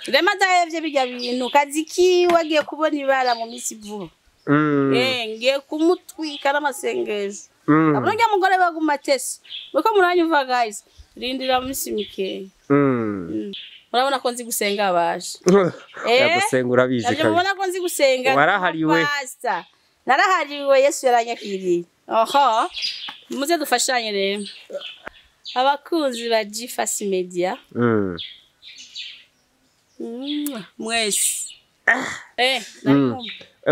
Rema adahevye birya bintu kazi kiwe agiye kubona ibara mu misi vuba. Ngiye kumutwika n'amasengesho. Abona urya mugore baguma atese. Muko muranyumva guys. Rindira mu misi mikeya. Murabona ko nzi gusenga abasha. Yagusenga urabizi Navyo kabisa. mubona ko nzi gusenga. Warahariwe. Pastor. Narahariwe, Yesu yaranyakiriye. Oho. Muze dufashanye rero. Abakunzi ba G-Fast Media. Mwese. Nari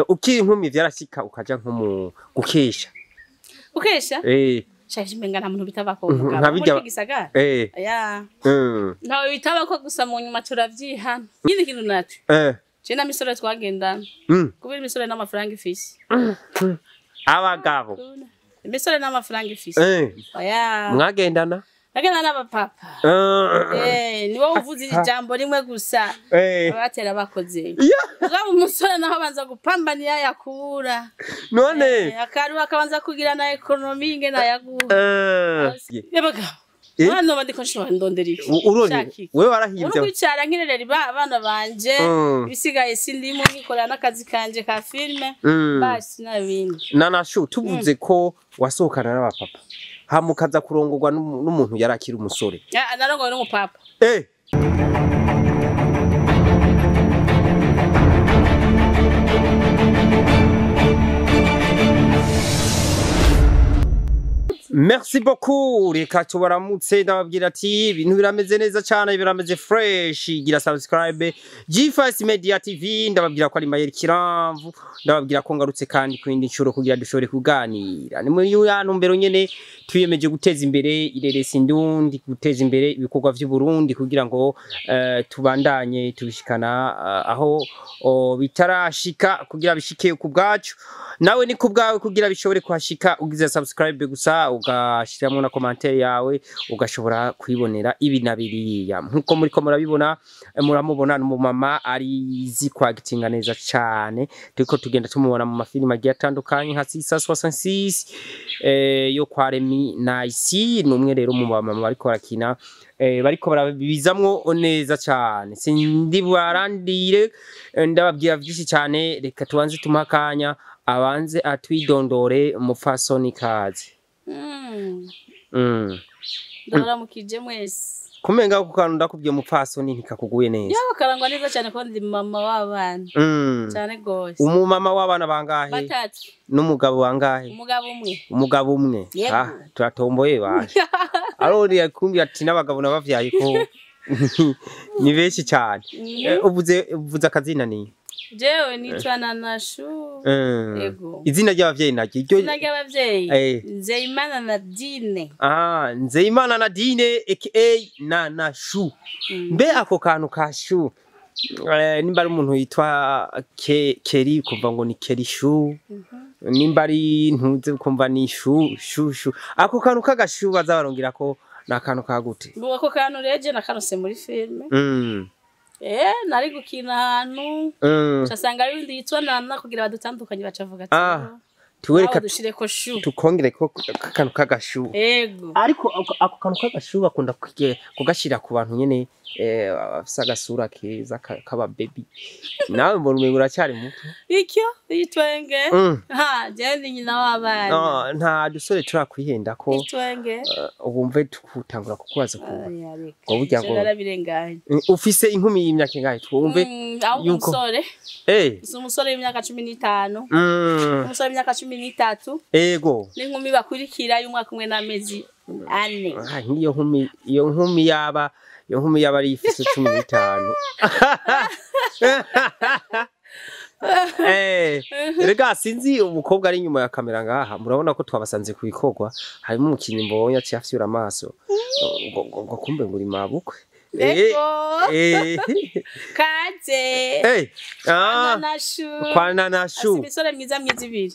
Ukiri inkumi vyarashika ukaja nko mu gukesha. Ukesha? Shaje umenga nta muntu bitabako mugabo. Nka Muri iki gisagara? Ya. Ntawe bitabako gusa mu nyuma turavyihana. Nyine ikintu naco. Je na misore twagendana. Kubera imisore n'amafaranga ifise. Abagabo. Imisore n'amafaranga ifise. Oya. Mwagendana? Nagenda n'abapapa. Nibo uvuze ijambo rimwe gusa. Abatera bakoze. Mugabo umusore naho abanza gupambanira yakura. None. Akaru akabanza kugira na economy ingena yaguha. Yabaga. Hano bandiko nshobora ndondera iki. Uroni Shaka iki. wewe warahimbye. Uri kwicara nkirerera abana banje ibisigaye sindimo nkikorera n'akazi kanje ka filme basi nabindi. Nanashu tuvuze ko wasohokana n'abapapa. Hamukaza kurongorwa n'umuntu yarakira umusore. Narongowe n'umupapa. Merci beaucoup. Reka tubaramutse ndababwira ati ibintu birameze neza cyane, birameze fresh. Gira subscribe G-Fast Media TV. Ndababwira ko ari Mayeri Kiramvu, ndababwira ko ngarutse kandi ku yindi nshuro kugira dushobore kuganira. Ni muri ya ntumbero nyene twiyemeje guteza imbere ireresi ndundi, guteza imbere ibikorwa vy'u Burundi kugira ngo tubandanye tubishikana aho bitarashika kugira bishike ku bwacu. Nawe ni ku bwawe kugira bishobore kuhashika ugize subscribe gusa ugashiramwo na commentaire yawe ugashobora kwibonera ibi na biriya. Nkuko muriko murabibona, muramubona n'umumama arizi kwagitinga neza cyane. Turiko tugenda tumubona mu mafilime agiye atandukanye nka 666 yo kwa Remy Nice. Ni umwe rero mu bamama bariko barakina, bariko barabizamwo neza cyane. Sindi barandire, ndababwira byinshi cyane. Reka tubanze tumuhe akanya abanze atwidondore umupfasoni kazi. Ndaramukije mwese. Kumenga ku kantu ndakubwiye umupfasoni ntikakuguye neza. Yo karangwa neza cyane ko ndi mama w'abana. Cyane gose. Umumama w'abana bangahe? Batatu. N'umugabo bangahe? Umugabo umwe. Umugabo umwe. Yego. Turatomboye baje. Aroni yakumbye ati n'abagabo nabavyaye ko ni benshi cyane. Uvuze akazina ni? Jewe nitwa Nanashu. Yego. Izina ry'abavyeyi naryo? Iryo Izina ry'abavyeyi. Nzeyimana Nadine. Nzeyimana Nadine aka Nanashu. Mbe ako kantu ka shu. Nimba ari umuntu yitwa Keri kumva ngo ni Keri shu. Nimba ari ntuze kumva ni shu shu shu. Ako kantu kagashu bazabarongira ko nakantu kagute. Ngo ako kantu reje nakanose muri filme. Nari gukina ahantu casanga ari undi yitwa Nana kugira badutandukanye bacavuga ati tuwereka dushire ko shu tukongere ko akantu kagashu. Yego. Ariko ako kantu kagashu bakunda kugashira ku bantu nyene afisa agasura keza kaba baby. Nawe mbona umengo uracyari muto. Ikyo itwenge. Ha, je ndi nyina w'abana. Nta dusore turakwihenda ko itwenge. Ubumve tukutangura kukubaza ku. Ngo burya ngo narabirenganye. Ufise inkumi y'imyaka ingahe twumve yuko umusore. Umusore w'imyaka 15. Umusore w'imyaka 13. Ego. N'inkumi bakurikira y'umwaka umwe n'amezi 4. Nk'iyo nkumi, iyo nkumi yaba, iyo nkumi yaba ari ifise 15. Rega sinzi umukobwa ari inyuma ya kamera ngaha, murabona ko twabasanze ku bikorwa, harimo umukinyi mbonye aciye afyura amaso. Ngo kumbe ngo uri mabukwe. Kaze. Nanashu. Kwa Nanashu. Imisore myiza myiza ibiri.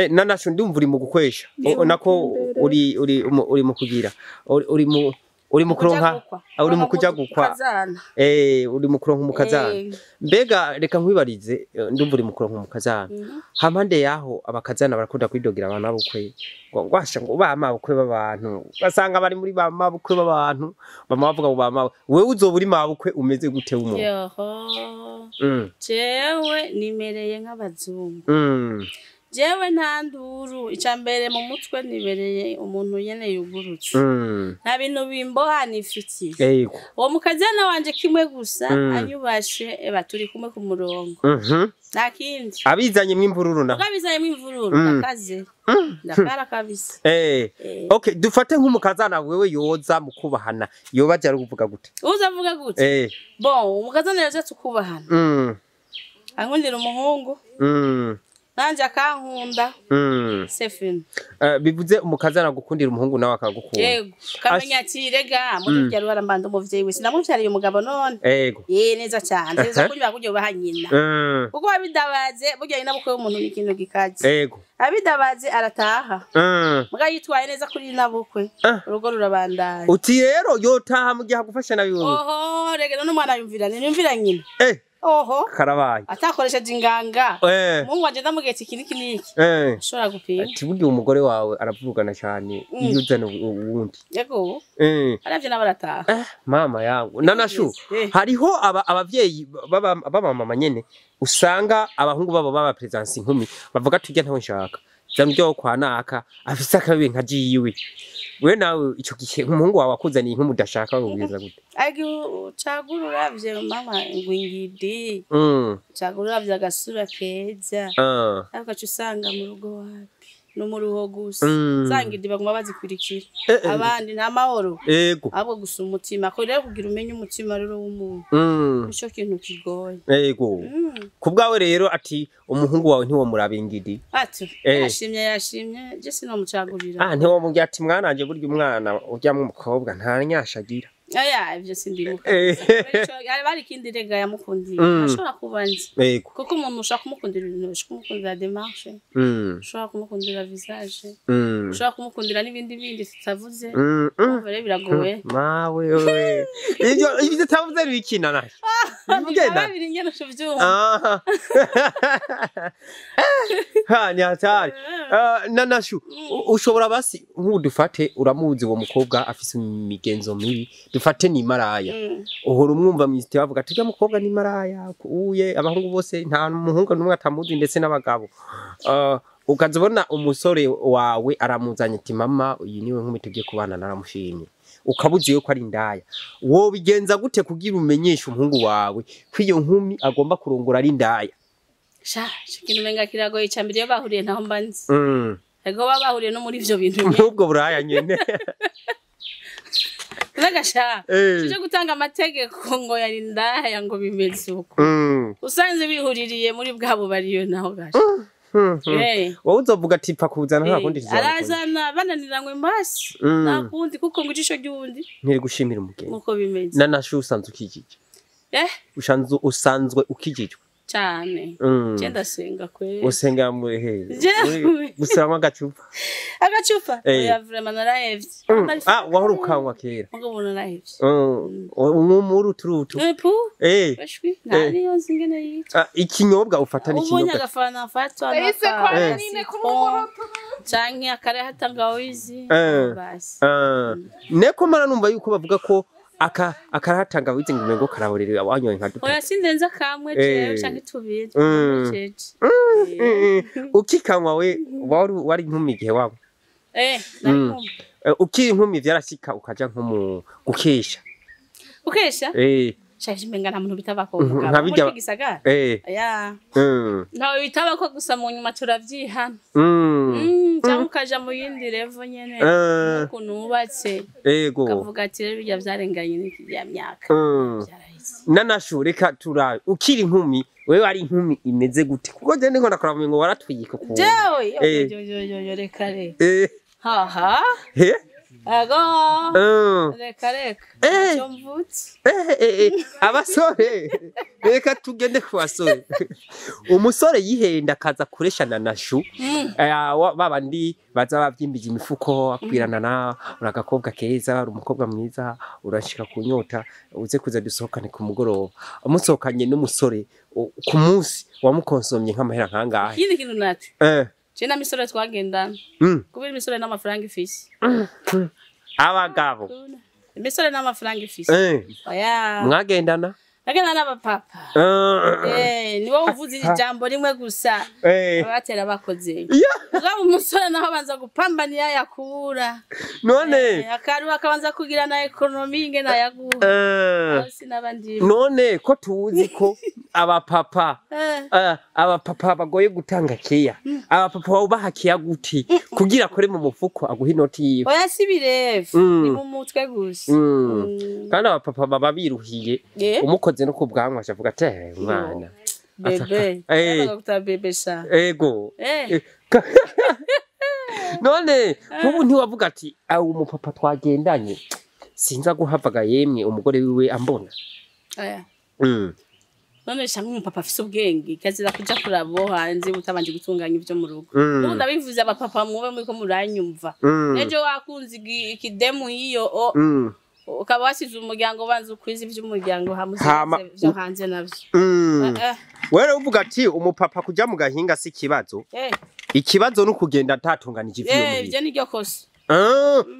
Nanashu ndumva uri mu gukwesha. Nako uri mu kugira. Uri mu Uri mu kuronka, uri mu kuja gukwa. Uri mu kuronka umukazana. Mbega reka nkwibarize, ndumva uri mu kuronka umukazana. Hampande yaho abakazana barakunda kwidogera abana bukwe ngo ngwasha ngo bama bukwe b'abantu, basanga bari muri bama bukwe b'abantu, bama bavuga ngo bama. Wewe uzoba uri mabukwe umeze gute w'umuntu? Yoho. Jewe nimereye nk'abazungu. Jewe nta nduru, icambere mu mutwe nibereye umuntu nyene yugurutse. Nta bintu bimboha nifitiye. Yego. Uwo mukazana wanje kimwe gusa anyubashe, eba turi kumwe ku murongo. Nta kindi. Abizanye mw'imvururu na. Abizanye mw'imvururu ndakaze. Ndakara kabisa. Okay, dufate nk'umukazana wewe yoza mukubahana. Yoba ari kuvuga gute? Uza avuga gute? Bon, umukazana yoza tukubahana. Ankundira umuhungu. Nanje akankunda. C'est fini. Bivuze umukazana gukundira umuhungu nawe akagukunda. Yego. Kamenya ati rega muri rya rwara mbando umuvyeyi wese namuvyariye umugabo none. Yego. Neza cyane. Neza kuri bakujye baha nyina. Kuko abidabaze burya nyina bukwe umuntu ni ikintu gikaze. Yego. Abidabaze arataha. Muga yitwaye neza kuri nabukwe. Urugo rurabandanya. Uti rero yotaha mu gihe agufasha nabi wewe. Oho, rega none umwana yumvira, yumvira nyina. Oho. Karabaye. Atakoresheje inganga. Mungu wanje ndamugetse iki niki niki. Ashobora gupinga. Ati burya umugore wawe aravugana cyane iyo uzana uwundi. Yego. Aravye nabarataha. Mama yangu. Nanashu. Hariho abavyeyi baba mama nyene usanga abahungu babo baba presence inkumi bavuga tujya ntawe nshaka. Zamuryo kwa naka afise akabi nka jiwe. We nawe ico gihe umuhungu wawe akuzaniye inkumu udashaka ubwiza gute? Agi ucagura uravye mama ngwingidi. Ucagura uravye agasura keza. Ariko aca usanga mu rugo wapi? No mu ruho gusa. Sangidi baguma bazikurikira. Abandi nta mahoro. Yego. Ahubwo gusa umutima. Ko rero kugira umenye umutima rero w'umuntu. Nico kintu kigoye. Yego. Kubwawe rero ati umuhungu wawe ntiwo murabingidi. Ati yashimye yashimye je sinomucagurira. Ntiwo mugira ati mwananje burya umwana urya mu mukobwa nta nyashagira. Oya ivyo sindimuka. Bari kindi rega yamukundiye. Ashobora kubanza. Kuko umuntu ushaka kumukundira ibintu, ushaka kumukundira démarche. Ushaka kumukundira visage. Ushaka kumukundira n'ibindi bindi tutavuze. Umva biragoye. Mawe we. Ivyo ivyo tutavuze bikina na. Bigenda. Biri ngene uvyumva. Ha ni hatari. Nanashu ushobora basi nk'udufate uramuzi uwo mukobwa afise imigenzo mibi. Dufate ni maraya. Uhora umwumva mwiste bavuga ati mukobwa ni maraya uye abahungu bose nta muhungu numwe atamuzi ndetse n'abagabo. Ukazobona umusore wawe aramuzanye ati mama uyu niwe nkumi tugiye kubana naramushimye. Ukabuzi yuko ari indaya. Wo bigenza gute kugira umenyesha umuhungu wawe ko iyo nkumi agomba kurongora ari indaya? Sha, ikintu menga kiragoye cyambere iyo bahuriye naho mbanzi. Ego babahuriye no muri ivyo bintu nyene. Ubwo buraya nyene. Nagasha. Tuje gutanga amategeko ngo yari ndaya ngo bimeze uko. Usanze bihuririye muri bwabo bariyo naho gasha. Wowe uzovuga ati pfa kuzana nta kundi tuzana. Arazana bananiranywe mbasi. Nta kundi kuko ngo ijisho ry'undi. Ntiri gushimira umugeni. Nkuko bimeze. Nanashu usanzwe ukijije. Usanzwe ukijijwe. Cyane. Je ndasenga kwe. Usenga mu he? Gusanga agacupa. Agacupa? Oya vraiment narahevye. Wahora ukanywa kera. Mugabo narahevye. Umumuru turutu. Epu? Bashwi nari yonzi ngene yitwa. Ikinyobwa ufata ni ikinyobwa. Ubonye agafana fatwa na. Ese kwa nini kumumuru canke akare hatangawizi basi. Neko mara numva yuko bavuga ko akarahatanga wize ngo umengo karaborere wanyoye nka duta. Oya sindenza kamwe jewe canke tubiri. Ukikanywa we wari inkumi igihe wabo. Nari inkumi. Ukiri inkumi vyarashika ukaja nko mu gukesha. Ukesha? Shaje menga nta muntu bitabako mugabo. Muri gisagara? Ya. Ntawe bitabako gusa mu nyuma turavyihana. Cyangwa ukaja mu yindi level nyene ukuntu wubatse. Ego. Ukavuga ati rero bijya vyarenganye n'ikijya myaka. Nanashu reka turabe ukiri inkumi wewe ari inkumi imeze gute? Kuko je ndiko ndakora ngo waratwika ku. Jewe yo reka re. Haha. Ego. Reka reka. Cyo mvutse. Abasore. Reka tugende ku basore. Umusore yihenda akaza kuresha Nanashu, babandi baza bavyimbije imifuko akwirana na uragakobwa keza, uri umukobwa mwiza, urashika kunyota, uze kuza dusohokane ku mugoroba. Umusohokanye n'umusore ku munsi wamukonsomye nk'amahera nkangahe? Ikindi kintu naco, je na misore twagendana, kubera imisore n'amafaranga ifise. Abagabo imisore n'amafaranga ifise. Oya. Mwagendana? Nagenda n'abapapa. Niwo uvuze ijambo rimwe gusa abatera bakoze. Mugabo umusore naho abanza gupambanira yakura. None akaru akabanza kugira na ekonomi ingena yaguha. Sinabandi. None ko tuzi ko abapapa abapapa bagoye gutanga keya. Abapapa babaha keya guti kugira akore mu mufuko aguha inoti yiwe. Oya si birefu, ni mu mutwe gusa. Kandi abapapa baba biruhiye. Umukoze no kubwanwa avuga ati mwana bebe akaguta bebe sha ego. None nkubu ntiwavuga ati awu umupapa twagendanye sinza guhavaga yemwe umugore wiwe ambona. Oya. None sha nk'umupapa afise ubwenge kazira kuja kurabo hanze utabanje gutunganya ivyo mu rugo. Ubu ndabivuze abapapa mube muri ko muranyumva. Nejo wakunze ikidemu hiyo ukaba wasize umuryango banza ukwiza ivy'umuryango hamuze byo hanze navyo. Wewe uvuga ati umupapa kuja mu gahinga si kibazo. Ikibazo no kugenda atatunganije ivyo muri. Ivyo niryo kosa.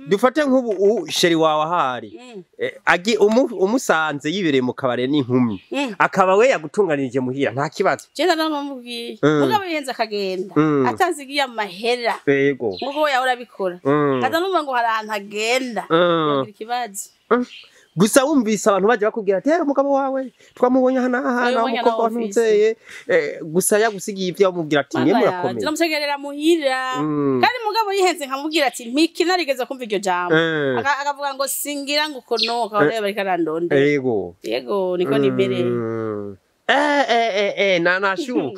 Dufate nk'ubu sheri wawe ahari agi umusanze yibereye mu kabare n'inkumi akaba we yagutunganirije muhira nta kibazo. Je ndaramubwiye mugabo yihenze akagenda atazigiye amahera. Yego. Mugo yahora abikora. Kaza numva ngo hari ahantu agenda. Yagira ikibazo. Gusa wumvise abantu baje bakubwira ati umugabo wawe twamubonye hana hana umukobwa wantuzeye, gusa yagusigiye ivyo amubwira ati mwe murakomeye. Ndamusegerera muhira. Kandi mugabo yihenze nkamubwira ati mpiki narigeze kumva iryo jambo. Akavuga ngo singira ngo ukonoka bareba bariko arandonde. Yego. Yego niko nibereye. Nanashu.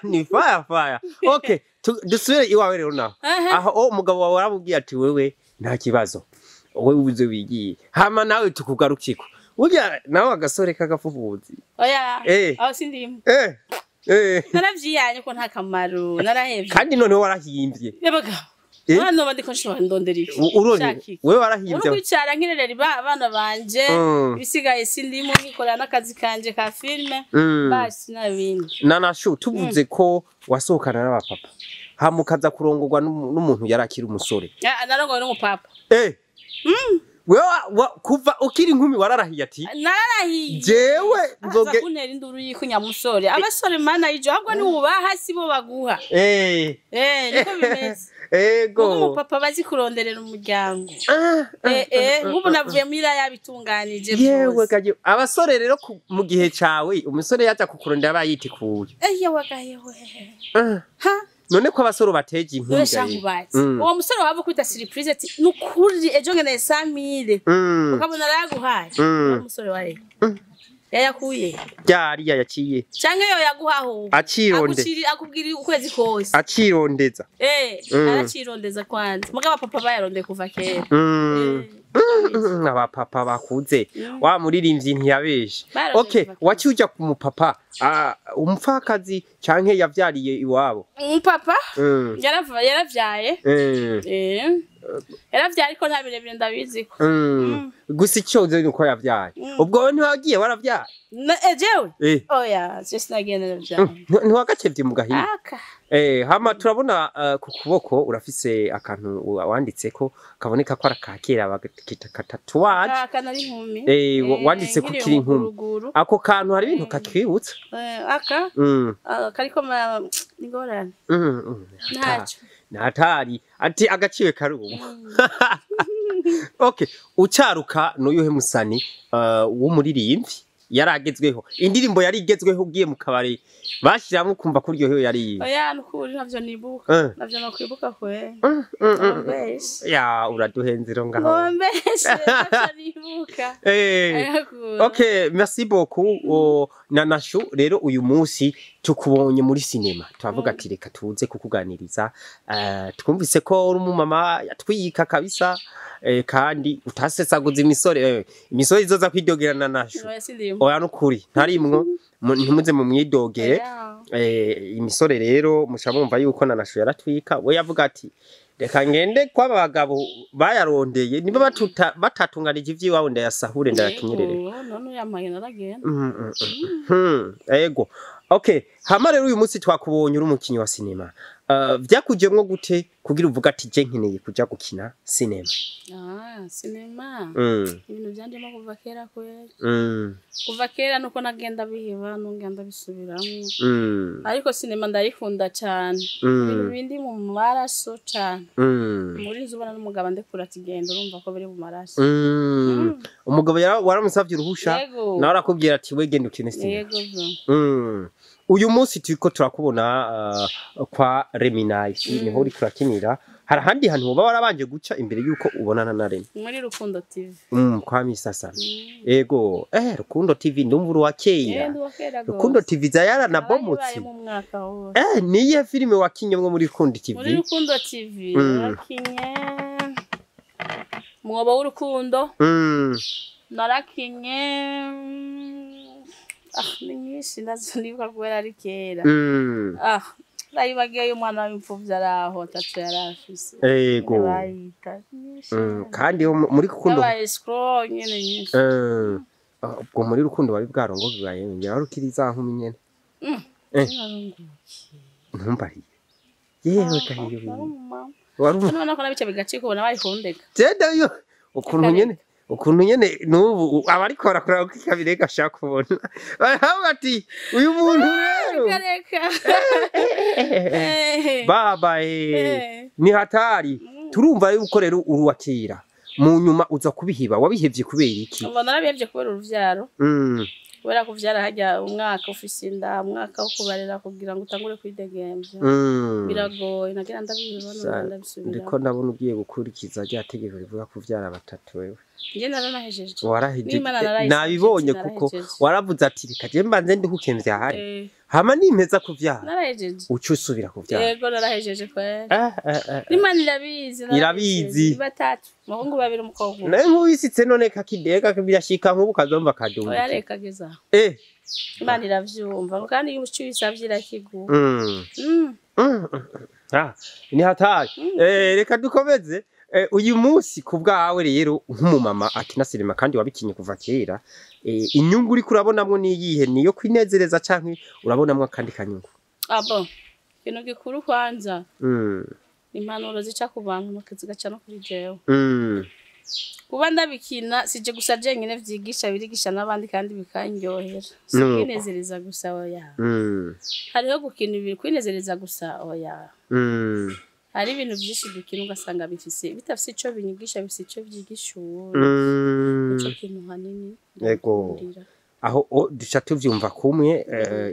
Ni fire fire. Okay, dusubire iwawe rero naho. Aho umugabo wawe aramubwiye ati wewe nta kibazo. Wowe uze wigiye hama nawe tukugarukiko burya nawe agasore kagafubuzi. Oya aho sindimo. Naravyiyanye ko nta kamaro narahevye. Kandi noneho warahimbye. Yabaga hano bandiko nshobora ndondera iki wewe warahimbye. Urukwicara nkirerera abana banje ibisigaye sindimo nkikorera n'akazi kanje ka filme basi nabindi. Nanashu tuvuze ko wasohokana n'abapapa hamukaza kurongorwa n'umuntu yarakira umusore. Narongowe n'umupapa. Wewe kuva ukiri inkumi wararahiye ati nararahiye jewe nzoge kuntera induru yikunyamusore abasore mana ijo ahubwo ni ubaha sibo baguha. Niko bimeze. Ego umupapa bazi kuronderera umuryango. Nk'ubu navuye muri yabitunganije byose. Yewe gaje abasore rero mu gihe cawe umusore yaza kukurondera bayitikuye. Yewe gayewe. Ha none ko abasore bateje inkumi. Uwo musore waba kwita surprise ati nukuri ejo ngeneye 100000 ukabona araguhaye. Umusore wari yayakuye ryari yayaciye canke yo yaguhaho acironde akubwira ukwezi kose acirondeza. Aracirondeza kwanza mugabo papa bayarondeye kuva kera. Aba papa bakuze wa muririmbyi ntiyabeshe. Okay, waci uja ku mupapa umupfakazi canke yavyariye iwabo? Umupapa yaravyaye. Yaravyaye ariko nta birebire ndabizi ko. Gusa ico nzi nuko yavyaye. Ubwo ntiwagiye waravyaye? Jewe? Oya, je sinagiye naravyaye. Ntiwagacevye mu gahinga. Hama turabona ku kuboko urafise akantu wanditseko kaboneka ko arakakera bagakita katatuwaje. Aka nari inkumi. Wanditse ko kiri inkumi. Ako kantu hari ibintu kakwibutsa? Aka? Kariko ingorane. Ntaco. Natari ati agaciwe karubu. Okay, ucaruka n'uyuhe musani w'umuririmbyi yaragezweho indirimbo yari igezweho ugiye mu kabari bashiramwe kumva kuryohewe yari. Oya nukuri navyo nibuka. Navyo nakwibuka kwe. Ya uraduhenzero ngaho. Ngombeshe navyo nibuka. Okay, merci beaucoup Nanashu. Rero uyu munsi Tukubonye muri sinema, turavuga ati reka tuze kukuganiriza. Twumvise ko uri umumama yatwika kabisa, kandi utasesaguza imisore, imisore izoza kwidogerana nasho. Oya, sindimo. Oya, nukuri ntarimwo, ntimuze mu mwidogere. Oya. Imisore rero muca mumva yuko na Nasho yaratwika. We yavuga ati reka ngende kw'aba bagabo bayarondeye, niba batatunganije ivy'iwabo ndayasahure ndayakenyerere. Yego, none uyampaye naragenda. Ego, okay. Hama rero uyu munsi twakubonye uri umukinyi wa sinema. Vyakujemwo gute kugira uvuga ati je nkeneye kuja gukina sinema? Ah, sinema. Ibintu byanjemo kuva kera kweri. Kuva kera nuko nagenda biheba, nongenda bisubiramo. Ariko sinema ndayikunda cyane. Ibintu bindi mu maraso cyane. Muri nzu ubona n'umugabo ndekura ati genda, urumva ko biri mu maraso. Umugabo waramusavye uruhusha, Yego. nawe arakubwira ati we genda ukine sinema. Yego bro. Uyu munsi turiko turakubona kwa Reminayisi, niho uriko urakinira. Hari ahandi hantu woba warabanje guca imbere yuko ubonana na Remi? Muri Rukundo TV. Kwa Misasa. Ego, Rukundo TV, ndumva uri uwa kera. Ndi uwa kera gose. Rukundo TV za yaranabomotse. Narayibayemo umwaka wose. Niye filime wakinyemwo muri Rukundo TV? Muri Rukundo TV narakinye Mwobo w'urukundo. Narakinye, ah, ni nyinshi nazo nibuka kubera ari kera. Ah, ndayibagiye, umwana w'imfuvyi araho atatu yari afise. Ego. Bayita nyinshi. Kandi yo muri Rukundo yabaye scroll nyene nyinshi. Ubwo muri Rukundo wari bwarongo bibaye ngira wari ukiri za nkumi nyene. Narungukiye. Ntumbariye. Yewe kahiyo. Nari umumama. Wari None ko nabice bigacika ubona bari kundeka. Jenda yo ukuntu nyene, ukuntu nyene nubu abariko barakora uko kabireka ashaka kubona baravuga ati uyu muntu rero Reka reka. Baba, ni hatari. Turumva yuko rero uruwakira mu nyuma uza kubihiba. Wabihevye kubera iki? Umva, narabihevye kubera uruvyaro. Kubera kuvyara hajya umwaka ufise inda, umwaka wo kubarera kugira ngo utangure kwidegemvya. Biragoye, nagira ndabibona ndabisubira. Ndiko ndabona ugiye gukurikiza rya tegeko rivuga kuvyara batatu wewe. Njye naranahejeje. Warahejeje. N'Imana narayisabye, Nabibonye kuko narahejeje. waravuze ati reka je mbanze nduhuke mvyare, hama nimpeza kuvyara Narahejeje. uca usubira kuvyara. Yego, narahejeje kweri. N'Imana irabizi. Irabizi. Ni batatu, umuhungu babiri, umukobwa umwe. Nawe nk'ubisitse none kakidega birashika nk'ubu kazomva Oya, kadumba. reka geza aho. Imana iravyumva kandi iyo uco uyisavye irakiguha. Ah, ni hatari. Reka dukomeze. Uyu munsi ku bwawe rero nk'umumama akina sinema kandi wabikinye kuva kera, inyungu uriko urabonamwo niyihe? Niyo kwinezereza canke urabonamwo akandi kanyungu? Abo ikintu gikuru kwanza ni impanuro zica ku bantu zigaca no kuri jewe. Kuba ndabikina sije gusa jenyine vyigisha, birigisha n'abandi kandi bikanryohera. Si Nuko. kwinezereza gusa, oya. Hariho gukina ibintu kwinezereza gusa, oya. Hari ibintu vyinshi dukina ugasanga bifise bitafise ico binyigisha, bifise ico vyigisha uwundi. Nico kintu hanini Yego. ndakundira. Aho duca tuvyumva kumwe,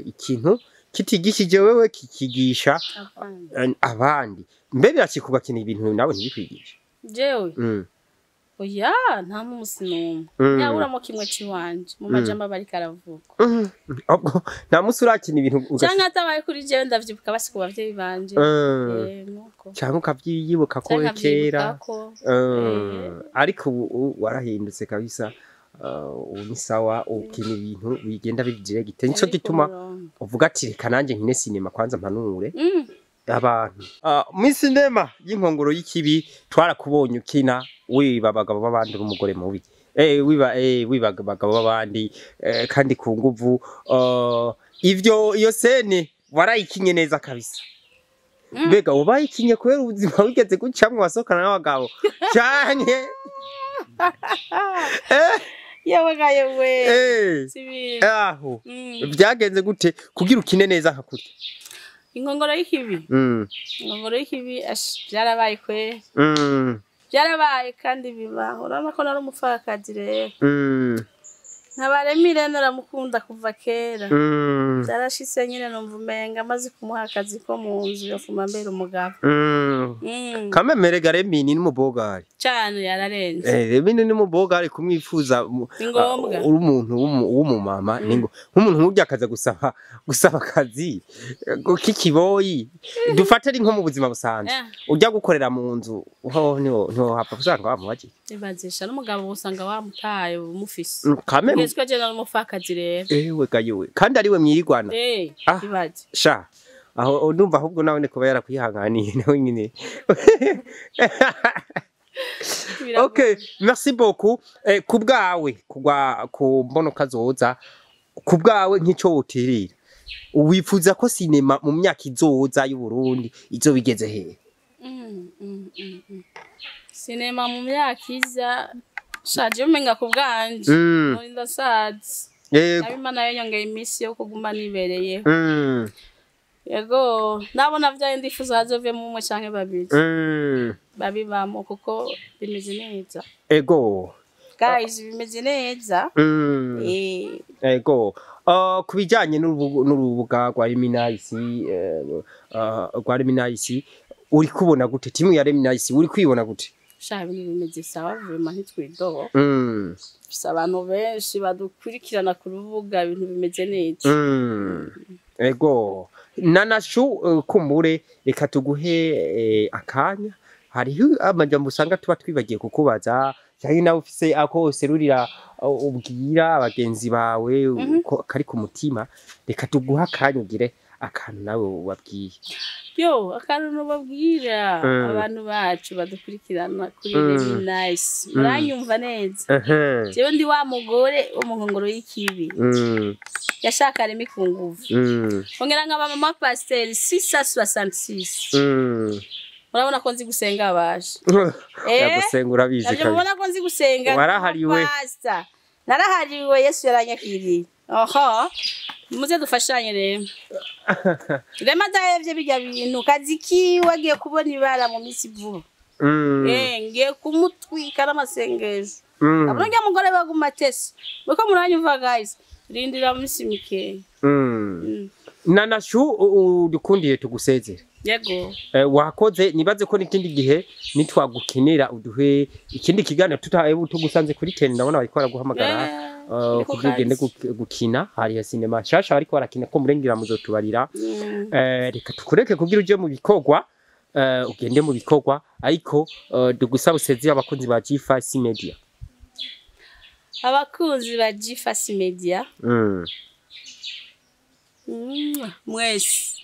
ikintu kitigishije wewe kikigisha Abandi. Abandi. Mbe birashika ugakina ibintu nawe ntibikwigishe? Jewe? Oya, nta n'umusi n'umwe. Nyaburamo kimwe ciwanje mu majambo aba ariko aravuga. Ubwo nta musi urakina ibintu Canke atabaye kuri jewe ndavyibuka basi ku bavyeyi banje. Nuko. Canke ukavyibuka ko Canke kera. nkavyibukako. Ariko ubu warahindutse kabisa. Ubu ni sawa, ukina ibintu bigenda biri direct, nico Biri ku gituma murongo. uvuga ati reka nanjye nkine sinema kwanza mpanure abantu. Muri sinema y'Inkongoro y'Ikibi twarakubonye ukina wiba abagabo b'abandi, uri umugore mubi, wiba abagabo b'abandi, kandi ku nguvu. Ivyo iyo scène warayikinye neza kabisa. Mbega ubayikinye kubera ubuzima wigeze gucamwo wasohokana n'abagabo canke Yewe ga yewe. Si ibintu. Aho vyagenze gute kugira ukine neza nka kurya? Inkongoro y'Ikibi. Inkongoro y'Ikibi, ash, byarabaye kweri. Byarabaye kandi bibaho. Urabona ko nari umupfakazi rero. Nkabaremire naramukunda kuva kera. Byarashitse nyine numva umenga amaze kumuha akazi ko mu nzu yofuma mbera umugabo. Kamemere ga Remini ni umubogari. Cane, yararenze. Remini ni umubogari kumwifuza Ni ngombwa. uri umuntu w'umumama. mama ningo nk'umuntu nk'urya akaza gusaba akazi k'ikiboyi dufate ari nko mu buzima busanzwe ujya gukorera mu nzu ho niho hapfa usanga wamubagiye ibazisha n'umugabo usanga wamutaye umufise kameme ngezwe je n'umupfakazi rero ewe gayewe kandi ariwe mwirigwana ibaze sha aho ndumva ahubwo nawe ni kuba yarakwihanganiye nawe nyine. Okay, merci beaucoup. Kubwawe kugwa ku mbono kazoza kubwawe nk'ico wotirira wifuza ko sinema mu myaka izoza y'u Burundi izo bigeze he? Sinema mu myaka iza shaje umenga kubwanje muri ndasazi. Yego. Abimana yonyongeye imisi yo kuguma nibereye. Yego, nabona vyaye ndifuza hazovemo umwe canke babiri. Babibamo kuko bimeze neza. Ego. Guys, bimeze neza. Ego. Kubijanye n'urubuga rwa Leminayisi, rwa Leminayisi uri kubona gute? Timu ya Leminayisi uri kwibona gute? Sha ibintu bimeze sawa vraiment ntitwidoho. Fise abantu benshi badukurikirana ku rubuga ibintu bimeze neza. Ego. Nanashu kumbure reka tuguhe akanya hariho amajambo usanga tuba twibagiye kukubaza cyangwa nawe ufise ako serurira ubwira abagenzi bawe kari ku mutima reka tuguha akanya ugire akantu nawe ubabwiye. Yo akantu nubabwira abantu bacu badukurikirana kuri Leminayisi muranyumva neza. Jewe ndi wa mugore wo mu nkongoro y'ikibi yashaka areme ku nguvu ongera nkaba mama pasteur 666. Murabona ko nzi gusenga abaje. Gusenga urabizi kabisa. Murabona ko nzi gusenga. Warahariwe. Pastor. Narahariwe Yesu yaranyakiriye. Oho. Muze dufashanye rero. Rema dahevye bijya bintu kazi kiwe agiye kubona ibara mu misi vuba. Ngiye kumutwika n'amasengesho. Abona ngiye mugore baguma tese. Muko muranyumva guys. Rindira mu misi mike. Nanashu udukundiye tugusezere. Yego. Wakoze nibaze ko n'ikindi gihe nitwagukenera uduhe ikindi kiganiro tugusanze kuri 10 ndabona bariko baraguhamagara kugira ugende gukina hari ya sinema shasha bariko barakina ko murengera muzotubarira. Reka tukureke kugira uje mu bikorwa ugende mu bikorwa ariko dugusaba usezeye abakunzi ba G5 Media. Abakunzi ba G5 Media. Mwese.